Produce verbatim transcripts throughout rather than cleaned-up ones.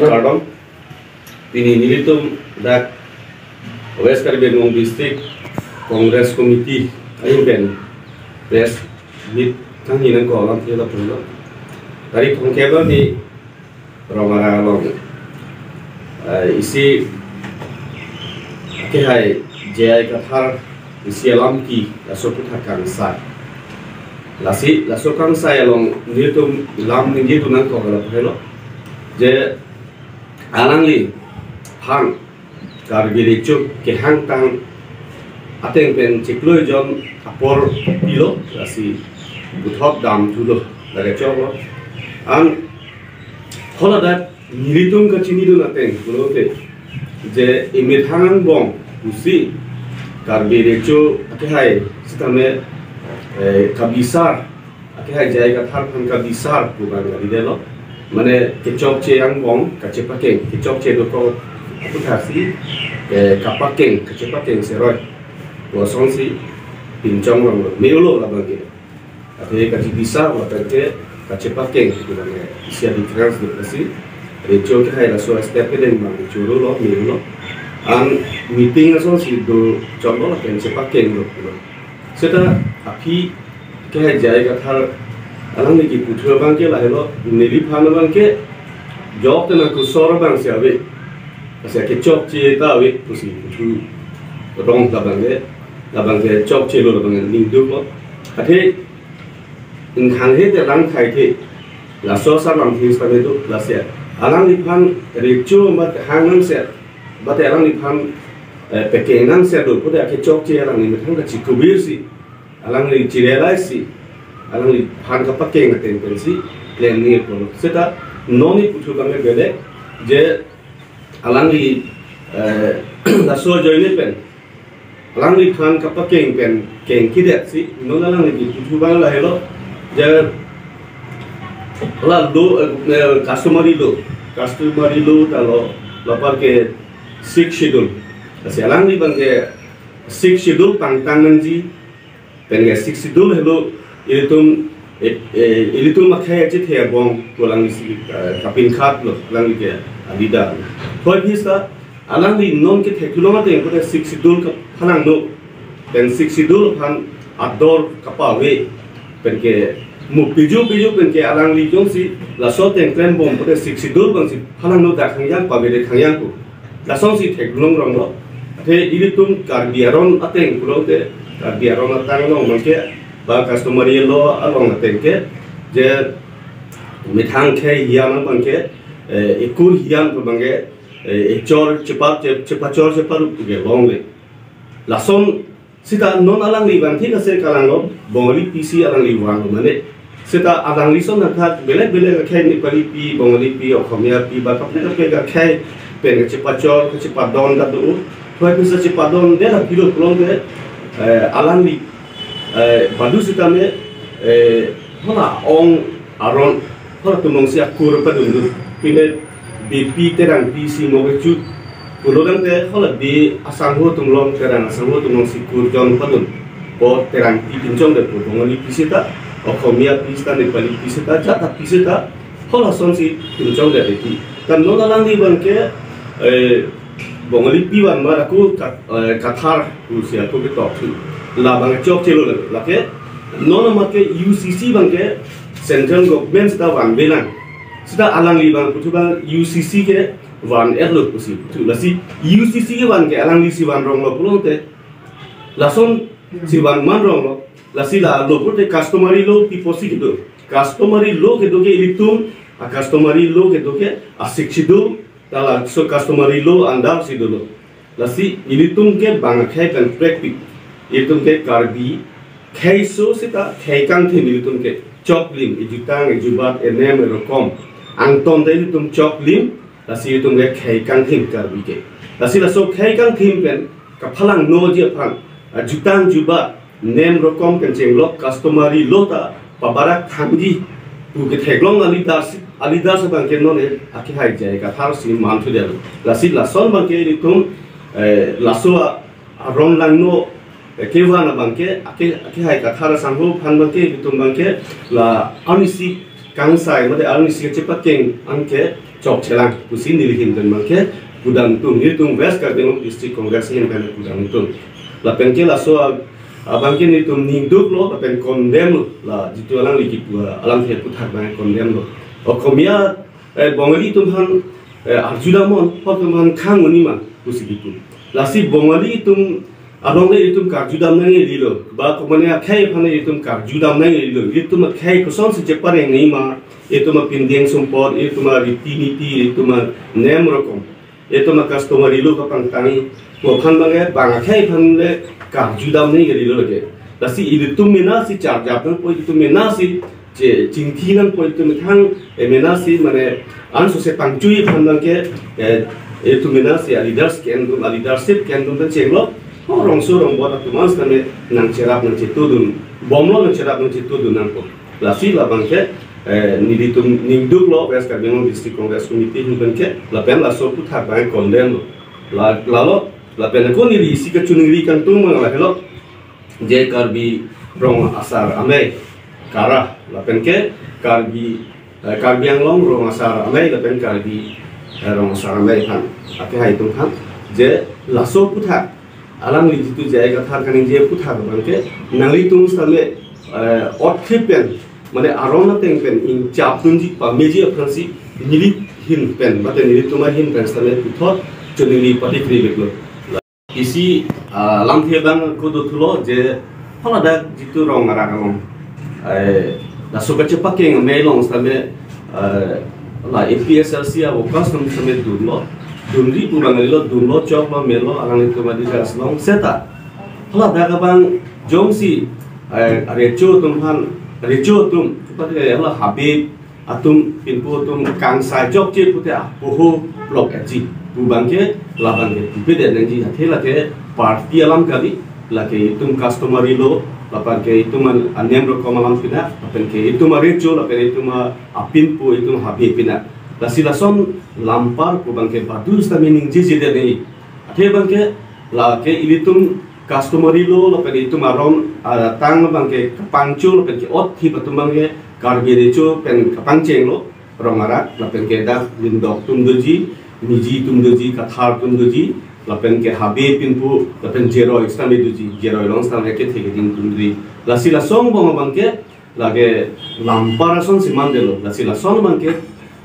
Kardom. Pini nelitum dak West Karbi Anglong District Congress Committee ahin pen press meet kangni nangkok alam thela pulo. Tarik thomkep arni Rongara along, eh, isi akehai J I Kathar isi alam ke laso aputhak kangsai. Lasi laso kangsai along nelitum lam ningje tu nangkok alam thelo. Je alangliphan Karbi Recho kehangtang ateng pen chiklo jon apor pilo, lasi puthot damthulo, lake choklo. An holadak nelitum kachinidun ateng pulote, je emethang angbong pusi Karbi Recho akehai sitame, eh, kabisar, akehai J I Kathar aphan kabisar pu abang kalidetlo. Mane kechokche angbong kachepakeng, kechokche dokok aputhak si, eh, kapakeng, kachepakeng seroi pu asonsi pinchong ronglo, me-olo labang ke. Athe kachebisar lapen ke kachepakeng pu abang ke isi a-difference do, lasi Recho akehai laso step kedeng abang chorolo, me-olo. An meeting asonsi dochoklo lapen chepakenglo pulo. Seta aphi akehai J I Kathar alangli kepu thu abang ke lahelo, neliphan abang ke jok tena kusor abang si ave, lasi kechokche ta ave pusi pu thu rong labang ke, labang ke chokchelo, labang ke ningduklo. Athe ingkhang he te lang thai the, laso asar lamthe sitame do, lasi alangliphan Recho amat hang nangse, mate alangliphan, eh, pakeng nangse do pulote kechokche alangli methang kachikubir si, alangli chirelai si, alangliphan kapakeng ateng pensi klem nangji pulo. Seta non neli pu thu abang ke belek, je alangli, eh, laso ajoine pen alangliphan kapakeng pen kengkidet si, non alangli kepu thu abang lahelo, je la law, eh, customary law, customary law ta lo, lapar ke Sixth Schedule. Lasi alangli abang ke Sixth Schedule pangtang nangji, pen ke Sixth Schedule helo ilitum, eh, eh, ilitum akhei achethe abong pu alangli si, eh, kapinkhatlo, alangli ke a-leader. Thoi phista alangli non kethek long ateng pulote Sixth Schedule kaphalangno, pen Sixth Schedule aphan ador kapave, pen ke mu piju piju pen ke alangli jongsi laso ateng klembom pulote Sixth Schedule abang si phalangno, dak khangjang pavede khangjang pu, lasonsi theklong ronglo. Athe ilitum Karbi aron ateng pulote, Karbi aron ateng along abang ke, ba customary law along ateng ke, je methang khei hiyan abang ke, eh, ekur hiyan pu abang ke, eh, echor chepa-, che-, chepachor cheparup ke longle. Lason sita non alangli abang thik ase kalanglo, Bongali P C alangli vanlo mane. Sita alangli ason athak belek belek akhei, Nepali P, Bongali P, Okhomia P, ba kaprek kaprek akhei pen kachepachor, kachepadon ta do. Thoi phista chepadondet aphi lo pulote, eh, alangli, eh, badu sitame, eh, hala ong aron, hala atum alongsi akur padun do. Pine Beypi Terangpi si mo kecho pulo tangte, hala Bey asangho atum along, Terang asangho atum alongsi kur jon padun. Bo Terangpi pinchongdet pu, Bongali P seta, Okhomia P seta, Nepali P seta, jat a P seta, hala asonsi pinchongdet pu. Kan non alangli abang ke, eh, Bongali P vanma ako Ka-, eh, Kathar pusi ako ketok thu. La abang chokchelo lake. Lake non amat ke U C C abang ke central government seta vanvelang. Seta alangli abang pu thu abang U C C kevan-etlo pusi pu thu. Lasi U C C kevan ke alanglisi van ronglo pulote, lasonsi van man ronglo. Lasi la law pulote customary law pi apotsi kedo. Customary law kedo ke ilitum a-customary law kedo ke a-Sixth Schedule, ta laso customary law under si dolo. Lasi ilitum ke bang akhei pen prekpik. Ilitum ke Karbi kheiso seta khei kangthim ilitum ke. Choklim, ejutang, ejubat, enem, erokom. Angton ta ilitum choklim, lasi ilitum ke khei kangthim Karbi ke. Lasi laso khei kangthim pen kaphalangnoji aphan, a, jutang jubat, nem rokom pen chenglok customary law ta pabarak thangji pu ketheklong a-leaders, a-leaders abang ke non akehai J I Kathar si manthu det. Lasi lason abang ke ilitum, eh, laso a, aron langno, eh, kevan abang ke, ake, akehai Kathar asangho aphan abang ke, ilitum abang ke la arnisi kangsai, mate arnisi kachepakeng anke chokchelang pusi neli ahin pen abangke pudamdun, nelitum West Karbi Anglong District Congress ahin pen pudamdun. Lapen ke laso a-, abangke nelitum ningduklo lapen condemn lo, la jitu alangli kipu alamthe aputhak abang condemn lo. Okomia, eh, Bongali atum aphan, eh, arjudamnon, hot atum aphan khang un-e ma pusi kipu. Lasi Bongali atum along le itum karjudam nangji lo, ba komane akhei aphan le itum karjudam nangji lo, itum akhei kosonsi chepareng nangji ma, itum apindeng sumpot, itum ariti niti, itum anem rokom, itum acustomary law kapangtangji pu aphan abangke bang akhei aphan le karjudam nangji lo lake. Lasi itum mena si charjap nangpo, itum mena si che chingthi nangpo, itum methang, eh, mena si mane ansose pangchoi aphan abangke, eh, itum mena si a-leaders ke-en atum, a-leadership ke-en atum pen chenglo, ho rongso rongbot atum an sitame nangcherap nangchetudun bomlo, nangcherap nangchetudun nangpo. Lasi labangke, eh, nelitum ningduklo West Karbi Anglong District Congress Committee ahin pen ke, lapen laso aputhak abang condemn lo. La, lalo, lapen ako neli isi kachiningri kangtung abang lahelo, je Karbi Rong Asar Amei, KARA, lapen ke Karbi, eh, Karbi Anglong Rong Asar Amei, lapen Karbi, eh, Rong Asar Amei aphan, akehai atum aphan, je laso aputhak, alangli jitu J I Kathar kaningje aputhak abangke, nanglitum sitame, eh, otkhip pen, mane aron ateng pen ingchapdunji pameji aphansi neli ahin pen, mate nelitum ahin pen sitame puthot chiningri patikri veklo. Isi, ah, lamthe abang ako dothulo je haladak jitu Rong Arak along, eh, laso kachepakeng amei along sitame, eh, la A P H L C a-workers atum sitame dunlo, dunri pu abang kalilo, dunlo, choklo, melo, alanglitum a-discharge long seta. Haladak abang jongsi, eh, recho atum aphan, recho atum, pati hala Habe atum, pinpo atum kangsai chokche pute apoho lok etji pu abangke, labangke pupedet nangji, athe lake party alam kali, lake itum customary law, labangke itum an-, anem rokom alam pina, lapen ke itum arecho, lapen itum a-, apinpo, itum Habe pina. Lasi lason lampar pu abangke badu sitame ningjejedet nangji. Athe abangke lake ilitum customary law lapen itum aron atang abangke kapangcho lapen ke-otkhip atum abangke Karbi recho pen kapangchenglo, Rong Arak, lapen ke dak Lindok atum doji, Niji atum doji, Kathar atum doji, lapen ke Habe, pinpo, lapen Jeroi sitame doji, Jeroi along sitame kethe keding atum doji. Lasi lason angbong abangke lake lampar asonsi mandetlo, lasi lason abangke,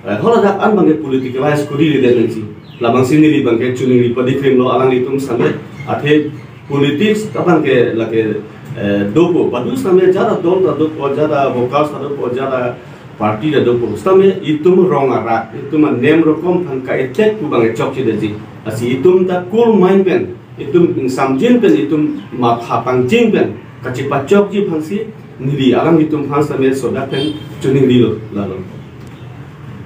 eh, haladak an abangke politicalize koriredet nangji. Labangsi neli abangke chiningri padikrimlo alanglitum sitame, athe politics abangke lake, eh, dopo, badu sitame jada dol ta dopo, jada workers ta dopo, jada party ta dopo. Sitame itum Rong Arak, itum anem rokom aphan ka-attack pu abangke chokchedetji. Lasi itum ta cool mind pen, itum ingsamjin pen, itum matha pangcheng pen kachepachokji aphansi neli alanglitum aphan sitame sodak pen chiningrilo, lalo.